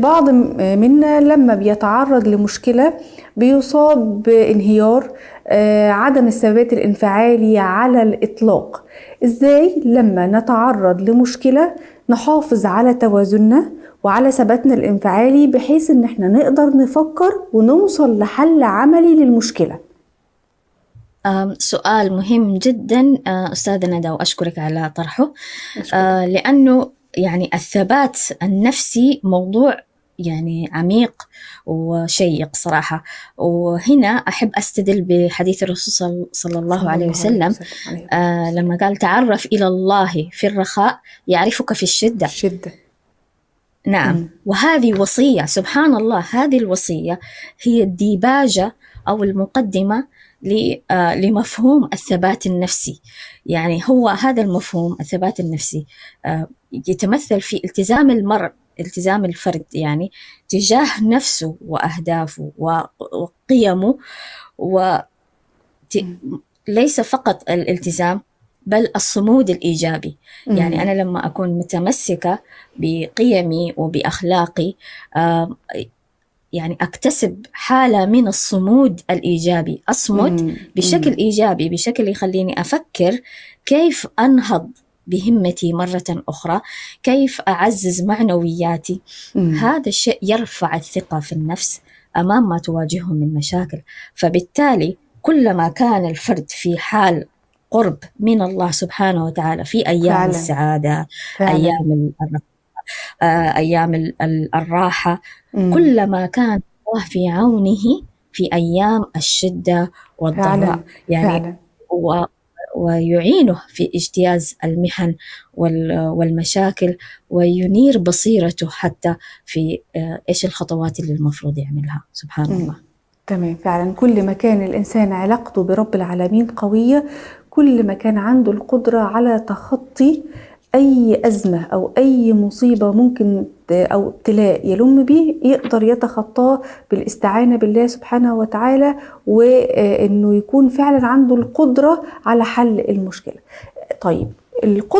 بعض منا لما بيتعرض لمشكلة بيصاب بانهيار، عدم الثبات الانفعالي على الإطلاق. إزاي لما نتعرض لمشكلة نحافظ على توازننا وعلى ثباتنا الانفعالي بحيث إن احنا نقدر نفكر ونوصل لحل عملي للمشكلة؟ سؤال مهم جدا أستاذة ندى، وأشكرك على طرحه. أشكرك. لأنه يعني الثبات النفسي موضوع يعني عميق وشيق صراحة. وهنا أحب أستدل بحديث الرسول صلى الله عليه وسلم، لما قال تعرف إلى الله في الرخاء يعرفك في الشدة. الشدة. نعم. وهذه وصية، سبحان الله، هذه الوصية هي الديباجة أو المقدمة لمفهوم الثبات النفسي. يعني هو هذا المفهوم الثبات النفسي يتمثل في التزام المرء، التزام الفرد يعني تجاه نفسه وأهدافه وقيمه، ليس فقط الالتزام بل الصمود الإيجابي. يعني أنا لما أكون متمسكة بقيمي وبأخلاقي يعني أكتسب حالة من الصمود الإيجابي، أصمد بشكل إيجابي، بشكل يخليني أفكر كيف أنهض بهمتي مرة أخرى، كيف أعزز معنوياتي. هذا الشيء يرفع الثقة في النفس أمام ما تواجهه من مشاكل. فبالتالي كلما كان الفرد في حال قرب من الله سبحانه وتعالى في أيام فعلا. السعادة، فعلا. أيام أيام الراحة، كلما كان الله في عونه في أيام الشدة والضراء. فعلا. يعني فعلا. ويعينه في اجتياز المحن والمشاكل، وينير بصيرته حتى في إيش الخطوات اللي المفروض يعملها. سبحان الله. تمام. فعلا كل ما كان الإنسان علاقته برب العالمين قوية، كل ما كان عنده القدرة على تخطي أي أزمة أو أي مصيبة ممكن أو ابتلاء يلم به، يقدر يتخطاه بالاستعانة بالله سبحانه وتعالى، وإنه يكون فعلا عنده القدرة على حل المشكلة. طيب القدرة